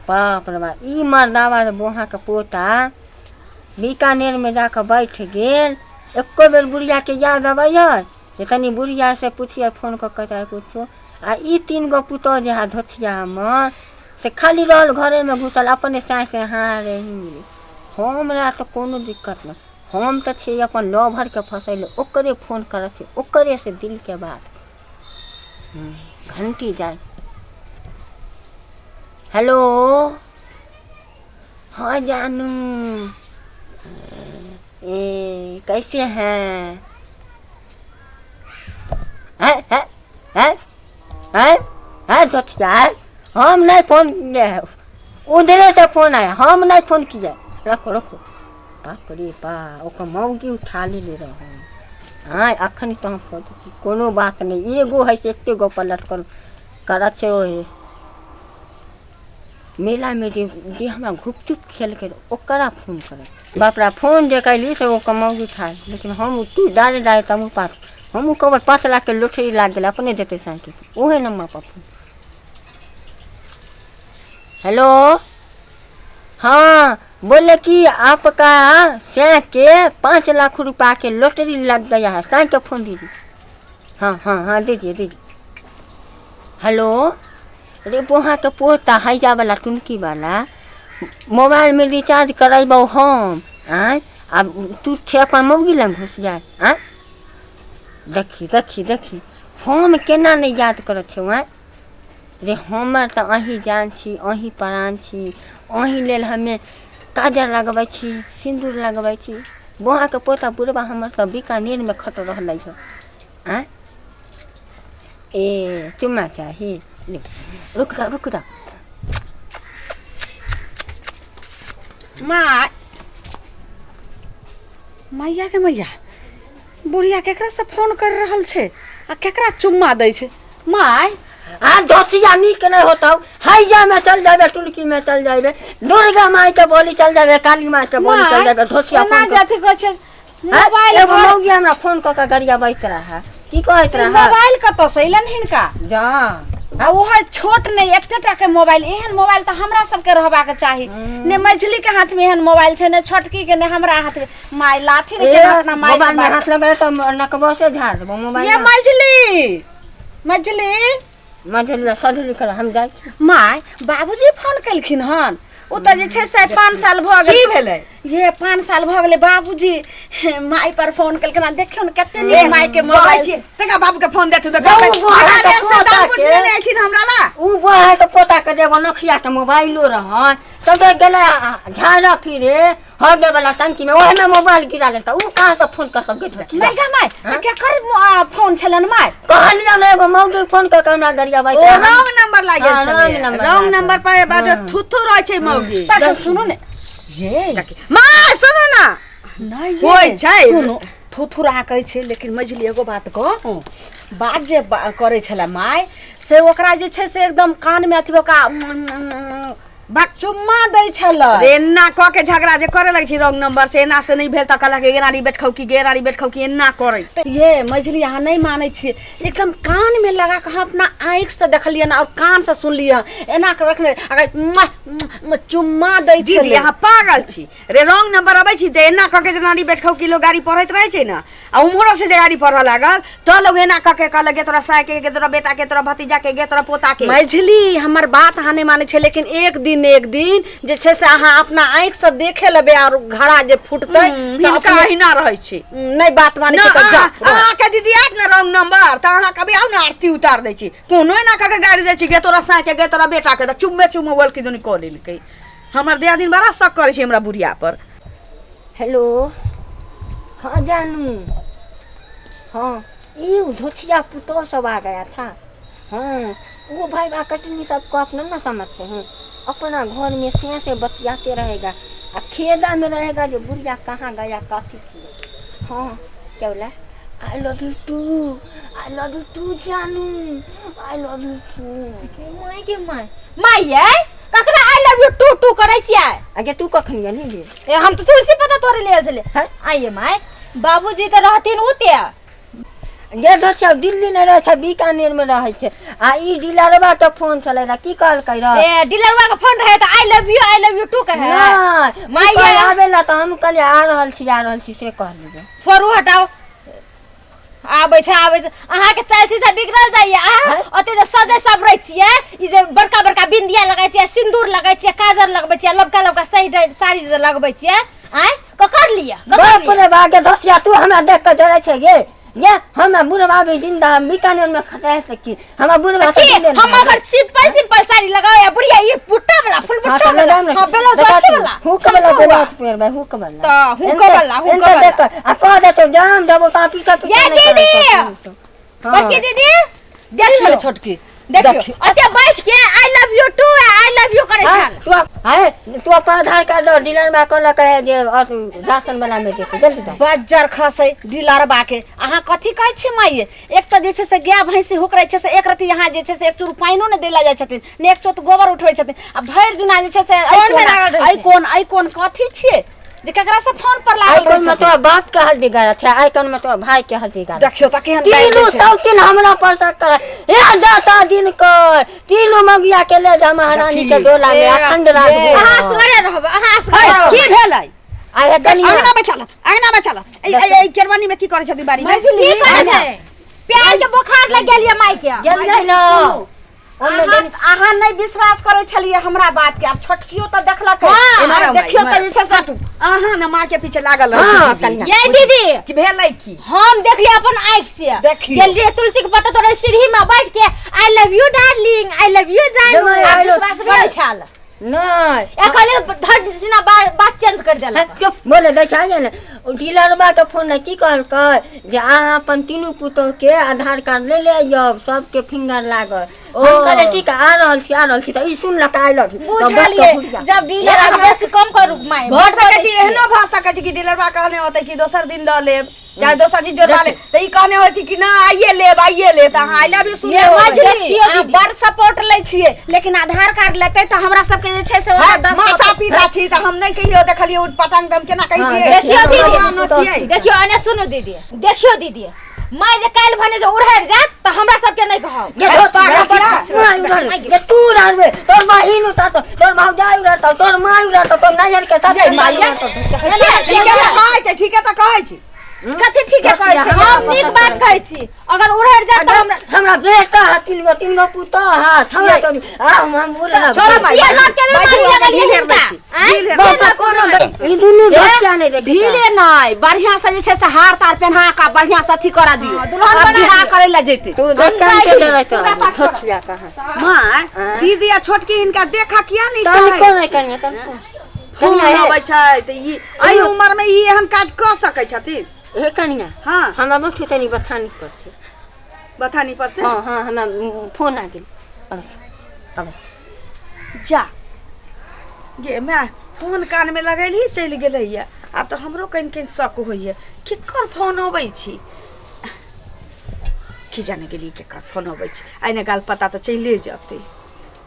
बाप रे बाप, ई मर्दावा रे बोहाके पोता बीकानेरमे जाकऽ बैठ गेल। एको बेर बुढ़ियाके याद अबै है जे तनी बुढ़ियासँ पुछियै फोन कऽ कऽ चाहे किछो। आ ई 3 गो पुतोहु जे है धोथिया हमर, से खाली रहल घरेमे घुसल अपने साँय से हाँ रे ही। हमरा तऽ कोनो दिक्कत नहि, हम तऽ छियै अपन लभरके फँसैले, ओकरे फोन करै छियै, ओकरेसँ दिलके बात। घंटी जाय। हेलो, हाँ जानू, ए कैसे हैं? हैं हैं हैं हैं हैं धोतिया, हम नहीं फोन किए हैं, उधरे से फोन आया, हम नहीं फोन किए। रखो रखो। बाप रे बा, ओकर मौगी उठा लेले रहौ। आँय अखन तऽ हम फोन की कोनो बात नहि, एगो है से एते गो पर लटकल करत छै। ओहे मेलामे जे जे हमरा घुपचुप खेलकै ओकरा फोन करत। बाप रे, फोन जे कैली से ओकर मौगी उठा, लेकिन हम तू डाले डाले तब पास हमहूँ कहबै 5 लाखके लोटरी लागि गेलै, अपने देतै साइकिल ओहे नम्बर पर फोन। हेलो, हाँ बोले कि आपका सै के 5 लाख रुपया के लॉटरी लग गया है, सै के फोन दीजिए। हाँ हाँ हाँ दीजिए दीजिए। हेलो रे बोहा के पोता, हैजा वाला टुनकी वाला मोबाइल में रिचार्ज करेबौ हम। आँय आब तू छे अपन मौगी लग घुस जाय। आँय देखी देखी देखी हम केना नहि याद करैत छौ। आँय रे हमर तऽ अहीं जान छी, अहीं प्राण छी, अहीं लेल हमे काजर लगबै छी, सिन्दूर लगबै छी। बोहाके पोता बुढ़बा हमर तऽ बीकानेरमे खट रहलै हँ। आँय ए चुम्मा चाही, ले, रुक जा रुक जा। माय मैया के मैया, बुढ़िया केकरा से फोन कर रहल छै आ केकरा चुम्मा दै छै? माय आ धोतिया नीक नहि होतौ, हैजा में चल जाबे, टुनकी में चल जाबे, दुर्गा माई के बोली चल जाबे, काली माई के बोली चल जाबे। धोतिया एना फोन जे अथी कहै छै मोबाइल एगो मौगी हमरा फोन कऽ के गरियाबैत रहे, की कहैत रहे? मोबाइल कतऽ से अयलनि हिनका? जा आ ओहो छोट नहि, एते टा के मोबाइल। एहन मोबाइल तऽ हमरा सबके रहबाक चाही ने। मझली के हाथ में एहन मोबाइल छै ने, छोटकी के ने, हमरा हाथ में। माय लाथी ने केना अपना माय से मोबाइल में बात। हाथ लगे तऽ नकबो से झाड़ देबो मोबाइल। ये मझली, मझली, मझली सझली कर, हम जाइ छी। माय, बाबूजी फोन केलखिन हन। ओ तऽ जे छै से 5 साल भऽ गेल। की भेलै? ये 5 साल भऽ गेलै, बाबूजी माय पर फोन केलखिन हन। देखियौ ने कते नीक माय के कहै मोबाइल छी तका बाबू के फोन देथु तऽ बाबू कहबै, बोहा हमरा के लेल से पोता दाम के। लेने अयथिन हमरा ला। उ बोहा के पोता के एगो नोकिया के मोबाइलो रहै, तब गेलै झाड़ा फिरे हगे वाला टंकी में, ओहे में मोबाइल गिरा लेता। उ कहाँ से फोन कर सबके धोती? नहि गे माय, तऽ केकर फोन छलनि माय? कहलियौ ने एगो मौगी फोन कऽ के हमरा गरियाबै ओ छै। रॉन्ग नंबर लागि गेल हाँ, छलै। रॉन्ग नंबर रॉन्ग लागल। नंबर पर बाजो थुथु रहै छै मौगी। तखन सुनू ने ये। माय सुनू ने। नहि ये, होइ छै। सुनू, थुथुरा कहै छै, लेकिन मझली एगो बात कहू, बात जे करै छलै माय से ओकरा जे छै से एकदम कानमे अथी ओकरा बक चुम्मा दै छलै। रे एना कऽ के झगड़ा जे करे लगै छै रॉन्ग नंबर से, एना से नहि भेल तऽ कहलक गे रानी बैठ खौ की, गे रानी बैठ खौ की, एना करै। तऽ ये मझली, अहाँ नहि मानै छियै, एकदम कानमे लगा कऽ हम अपना आँखिसँ देखलियै आओर कानसँ सुनलियै, एना कऽ रखने अगर मुआ, मुआ, चुम्मा दै दीदी छलै। अहाँ पागल छी रे। रॉन्ग नंबर अबै छी तऽ एना कऽ के जे नानी बैठ खौ की लोग गाड़ी पढ़ैत रहै छै ने, आ उम्हरो से जे गाड़ी पढ़ऽ लागल तऽ लोग एना कऽ के कहलक गे तोरा साय के, गे तोरा बेटा के, तोरा भतीजा के, गे तोरा पोता के। मझली, हमर बात अहाँ नहि मानै छै, लेकिन एक दिन एक दिन जे छै से अहाँ अपना आँखिसँ देखे लेबै आओर घड़ा जे फुटतै तऽ हिनका अहिना रहै छै। नहि बात मानै छै तऽ जा। अहाँके दीदी आयत ने रॉन्ग नंबर तऽ अहाँ कभी आउ ने, आरती उतार दै छी। कोनो एना कऽ के गाड़ी दै छी, गे तोरा साय के, गे तोरा बेटा के, तऽ चुम्मे चुम्मे बोल की दुनी कऽ लेलकै। हमर दियादिन बड़ा शक करै छै हमरा बुढ़िया पर। हेलो, हाँ जानू, हाँ ई धोतिया पुतोह सब आ गया था। हाँ वो भाई बा कटनी सबको अपना ना समझते हैं, अपना घर में से से बतियाते रहेगा आ खेदा में रहेगा जो बुढ़िया कहाँ गया काफी किया। हाँ क्या बोला? I love you too, I love you too जानू, I love you two. My के my, my ये ककरा I love you too too करै छियै? आगे तू कखन गेली गे? ए हम तऽ तुलसी पत्ता तोड़े लेल छलियै। हैं? आइये my, बाबूजी तऽ रहथिन ओते। जे दोस्त सब दिल्ली नहि रहै छै, बीकानेर मे रहै छै। आ ई डीलरवा के फोन छलै रह, की कहलकै रह? ए डीलरवा के फोन रहे त I love you, I love you too कहे। नहि माय माय आबे ला तऽ हम कहलियै आ रहल छी, आ रहल छी, से कहलियै। छोड़ू, हटाओ। आबै छै, आबै छै। अहाँके चालि से बिगड़ल जाइए। अहाँ ओते जे सजै सबरै छियै, ई जे बड़का बड़का बिंदिया लगै छियै, सिन्दूर लगै छियै, काजर लगबै छियै, लबका लबका साड़ी साड़ी जे लगबै छियै, आँय ककर लिअ, ककर बाप लिअ? रे बा, गे धसिया, तू हमरा देख कऽ जरै छै गे। ये हमरा बुढ़वा भी जिंदा बीकानेर में खटाए सकी, हमरा बुढ़वा की के दिले हम अगर सिंपल सिंपल साड़ी लगाओ या बुढ़िया ई पुट्टा वाला फुल हाँ पुट्टा तो वाला लगाम हां ब्लाउज अथी वाला हुक वाला छमका हुआ। ब्लाउज पहिरबै, हुक वाला। तऽ हुक वाला, हुक एनते वाला। देख आ कह देतौ जाम देबौ ता पीछा पीछा ये नहि करै दीदी! छौ तू। हाँ। बड़की दीदी देखियो, छोटकी देखियो देखियो। अच्छा बैठ के I love you too, I love you करे हाँ, छल। तू अरे तू अपन आधार कार्ड और डीलर में कहलक है जे राशन वाला में देते, जल्दी दे। बज्जर खसै डीलरबा के। अहाँ कथी कहै छियै माइये? एक तऽ जे छै से गाय भैंसी हुकरै छै से एक रति यहाँ जे छै से एक चूर पानिओ नहि दै लए जाइ छथिन, ने एक चोत गोबर उठबै छथिन, आ भरि दिना जे छै से एहि फोन में कोना लागल रहै एहि छै। कोन एहि कोन कथी छियै जे केकरा से फोन पर लागल आइकन रहै में छथिन। तोरा बाप के हड्डी गाड़ा छै, आइकन में तोरा भाई के हड्डी गाड़ा। देखियौ तऽ केहन गारि दै तीनू छै। सब दिन हमरा पर शक कर हे दाता दिन कर, तीनू मगिया के ले जा महारानी के डोला में ए, अखंड राज ए, भेल। अहाँ असगरे रहब, अहाँ असगरे है, रहब। की भेलै? आइ हे कनिया। अंगना में चल, अंगना में चल। ए ए ए केरवानी में की करै छथिन बाड़ी में? की करै छै? प्यार के बोखार लग गेल ये माई के। गेल नहीं ना। ओन्ने अहाँ गेल। अहाँ नहि विश्वास करै छलियै हमरा बात के, आब छोटकियो तऽ देखलक। हाँ। एम्हर आउ, देखियौ एम्हर तऽ जे छै से अहाँ ने माँ के पीछे लागल रहै हाँ, छी दीदी। कनिया। ये दीदी की भेलै की? हम देखलिए अपन आँख से। देखियौ। गेलिए तुलसी के पत्ता तोड़े, सीढ़ी में बैठ के I love you darling, I love you जान। जमाई आब आइलो। विश्वास करै छल। नहीं। एखने धर दिना बात चेंज कर देलक। हैं, चुप बोले दै छै ने। ओ डीलरबा के फोन है, की कहलकै जे अहाँ अपन तीनू पुतोह के आधार कार्ड ले ले आइब, सबके फिंगर लागल। हम कहलियै ठीक है, आ रहल छी, आ रहल छी। तऽ ई सुनलक I love you. बुझलिए जब डीलर आब बेसी कम करू माय। भऽ सकै छै, एहनो भऽ सकै छै कि डीलरबा कहने होतै कि दोसर दिन दऽ लेब, चाहे दोसर चीज जोड़वा लेब, तऽ ई कहने होती कि ना आइए लेब, आइए लेब, तऽ अहाँ I love you सुनने ये होबै। मझली, देखियौ अहाँ दीदी। बड़ सपोर्ट लै छियै, लेकिन आधार कार्ड लेतै तऽ हमरा सबके जे छै से ओकरा हाँ, दस माता पिता छी तऽ हम नहि कहियो देखलियै उठ पटांग, तऽ हम केना कहितियै? देखियौ दीदी। भगवानो छियै। देखियौ अने सुनू दीदी, देखियौ दीदी, माय जे काल्हि भने जे उड़हरि जायत तऽ हमरा सबके नहि कहब। जे अरे पागल छियै। माय उड़ल, जे तू उड़ाबे तोर बहिन उड़ातो, तोर भौजाई उड़ातो, तोर माय उड़ातो, तोर नैहर के सब माइया। ठीके तऽ कहै छै, ठीके तऽ कहै छी। कथी ठीक है कहै छै? हम नीक बात कहै छी, अगर उड़हरि जायत तऽ हमरा हमरा बेटा है तीन गो, तीन गो पुतोह है, हमरा तो आ हम उड़ब। छोड़ो माय, ये लोग के बैठू, बीमारी अहाँके लगल ढील ये हेर दै हिनका। छी। आँय? ढील हेर दै छी। कोनो ई दुनू बच्चा नहि देखी। ढीले नहि, बढ़िया से जे छै से हार तार पेन्हा कऽ बढ़िया से अथी करा दियौ, दुल्हन आब बना बियाह दियौ। करै लए जेतै। तू देखन के डरै छौ छोटिया कहाँ। माय, दीदी आ छोटकी हिनका देखा किया नहि तनिको चाहै? नहि कनिया, तनिको फोन कनिया हे। अबै छै तऽ ई एहि उमर मे ई एहन काज कऽ सकै छथिन? हे कनिया। हाँ। हमरा मुठी तनी बथानी पर से। बथानी पर से? हाँ हाँ, हमरा फोन आ गेल। अब अब जा गे my, phone कान में लगेलही चलि गेलैया। आब तऽ हमरो कनि कनि शक होइया, केकर फोन अबै छी? की जाने गेली केकर फोन अबै छै। आइ ने काल पता तऽ चलिए जेतै।